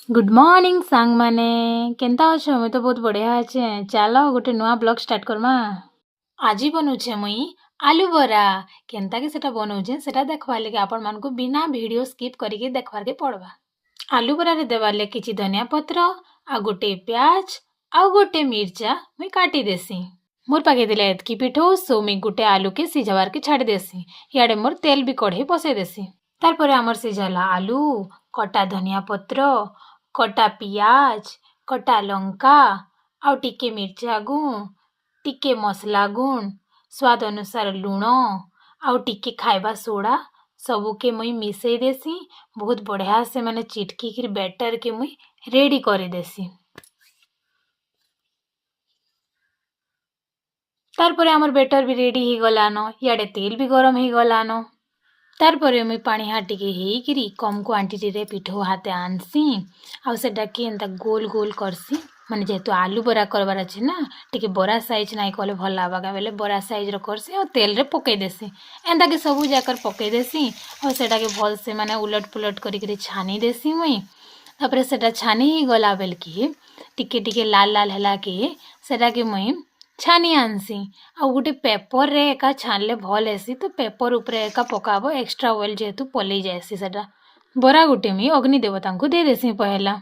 Good morning ସାଙ୍ଗମାନେ, କେନ୍ତା ଅଛ? ମୁଇଁ ତ ବହୁତ ବଢ଼ିଆ ଅଛେ। ଚାଲ, ଗୋଟେ ନୂଆ ବ୍ଲଗ୍ ଷ୍ଟାର୍ଟ କର୍ମା। ଆଜି ବନଉଛେ ମୁଇଁ ଆଲୁ ବରା। କେନ୍ତାକି ସେଟା ବନଉଛେ, ସେଟା ଦେଖବାର୍ ଲାଗି ଆପଣମାନଙ୍କୁ ବିନା ଭିଡ଼ିଓ ସ୍କିପ୍ କରିକି ଦେଖବାର୍କେ ପଡ଼ବା। ଆଲୁ ବରାରେ ଦେବାର୍ ଲାଗି କିଛି ଧନିଆ ପତ୍ର ଆଉ ଗୋଟେ ପିଆଜ ଆଉ ଗୋଟେ ମିର୍ଚା ମୁଇଁ କାଟି ଦେସି। ମୋର୍ ପାଖେ ଥିଲା ଏତ୍କି ପିଠଉ, ସୋ ମୁଇଁ ଗୋଟେ ଆଲୁକେ ସିଝାବାର୍କେ ଛାଡ଼ି ଦେସି। ଇଆଡ଼େ ମୋର୍ ତେଲ ବି କଢ଼େଇ ବସେଇ ଦେସି। ତାରପରେ ଆମର୍ ସିଝାଲା ଆଲୁ, କଟା ଧନିଆ ପତ୍ର, କଟା ପିଆଜ, କଟା ଲଙ୍କା ଆଉ ଟିକେ ମିର୍ଚା ଗୁଣ୍ଡ, ଟିକେ ମସଲା ଗୁଣ୍ଡ, ସ୍ୱାଦ ଅନୁସାରେ ଲୁଣ ଆଉ ଟିକେ ଖାଇବା ସୋଡ଼ା, ସବୁକେ ମୁଇଁ ମିଶେଇ ଦେସି। ବହୁତ ବଢ଼ିଆ ସେ ମାନେ ଚିଟକିକିରି ବ୍ୟାଟର୍କେ ମୁଇଁ ରେଡ଼ି କରିଦେସି। ତାରପରେ ଆମର୍ ବେଟର୍ ବି ରେଡ଼ି ହେଇଗଲାନ। ଇଆଡ଼େ ତେଲ ବି ଗରମ ହେଇଗଲାନ। ତାରପରେ ମୁଇଁ ପାଣି ହାତ ଟିକେ ହେଇକିରି କମ୍ କ୍ୱାଣ୍ଟିଟିରେ ପିଠଉ ହାତେ ଆନ୍ସି ଆଉ ସେଟାକେ ଏନ୍ତା ଗୋଲ ଗୋଲ କର୍ସି। ମାନେ ଯେହେତୁ ଆଲୁ ବରା କରବାର ଅଛି ନା, ଟିକେ ବରା ସାଇଜ୍ ନାଇଁ କଲେ ଭଲ ଲାଗ୍ବା କାଁ ବେଲେ ବରା ସାଇଜ୍ର କର୍ସି ଆଉ ତେଲରେ ପକେଇ ଦେସି। ଏନ୍ତାକେ ସବୁ ଯାକର ପକେଇ ଦେସି ଆଉ ସେଟାକେ ଭଲସେ ମାନେ ଉଲଟ ପୁଲଟ କରିକିରି ଛାନି ଦେସି ମୁଇଁ। ତାପରେ ସେଟା ଛାନି ହେଇଗଲା ବେଲକି, ଟିକେ ଟିକେ ଲାଲ ଲାଲ ହେଲା କି ସେଟାକେ ମୁଇଁ ଛାନି ଆନ୍ସି। ଆଉ ଗୋଟେ ପେପର୍ରେ ଏକା ଛାନ୍ଲେ ଭଲ୍ ହେସି। ତ ପେପର୍ ଉପରେ ଏକା ପକାବ, ଏକ୍ସଟ୍ରା ଅଏଲ୍ ଯେହେତୁ ପଲେଇ ଯାଏସି। ସେଟା ବରା ଗୋଟେ ମୁଇଁ ଅଗ୍ନି ଦେବତାଙ୍କୁ ଦେଇଦେସି ପହେଲା।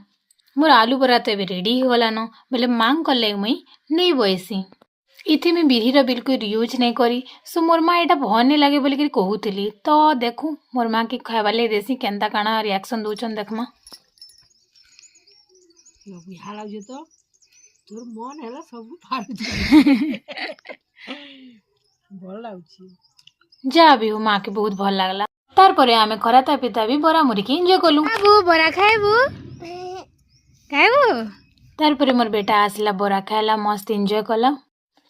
ମୋର୍ ଆଲୁ ବରା ତ ଏବେ ରେଡ଼ି ହେଇଗଲାନ, ବେଲେ ମା'ଙ୍କର୍ ଲାଗି ମୁଇଁ ନେଇ ବଇସି। ଇଥି ମୁଇଁ ବିରିର ବିଲକୁଲ ୟୁଜ୍ ନାଇଁ କରି। ସୋ ମୋର୍ ମା ଏଇଟା ଭଲ୍ ନାଇଁ ଲାଗେ ବୋଲିକିରି କହୁଥିଲି। ତ ଦେଖୁ, ମୋର୍ ମା'କେ ଖାଇବାର୍ ଲାଗି ଦେସି, କେନ୍ତା କାଣା ରିଆକ୍ସନ୍ ଦଉଛନ୍ ଦେଖ୍ମା। ବଢ଼ିଆ ଲାଗୁଛେ ତ। ତୋର ମନ ହେଲା ସବୁ ପାରୁଛୁ, ଭଲ ଲାଗୁଛି। ଯାହା ବି ହଉ, ମାକେ ବହୁତ ଭଲ ଲାଗଲା। ତାରପରେ ଆମେ ଖରା ତାପି ତାପି ବରା ମୁରିକି ଏନ୍ଜୟ କଲୁ। ଖାଇବୁ? ବରା ଖାଇବୁ? ଖାଇବୁ? ତାରପରେ ମୋର ବେଟା ଆସିଲା, ବରା ଖାଇଲା, ମସ୍ତ ଏନ୍ଜୟ କଲା।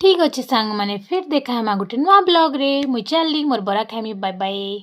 ଠିକ୍ ଅଛି ସାଙ୍ଗମାନେ, ଫିର୍ ଦେଖା ହେମା ଗୋଟେ ନୂଆ ବ୍ଲଗ୍ରେ। ମୁଇଁ ଚାଲଲି, ମୋର୍ ବରା ଖାଇମି। Bye bye.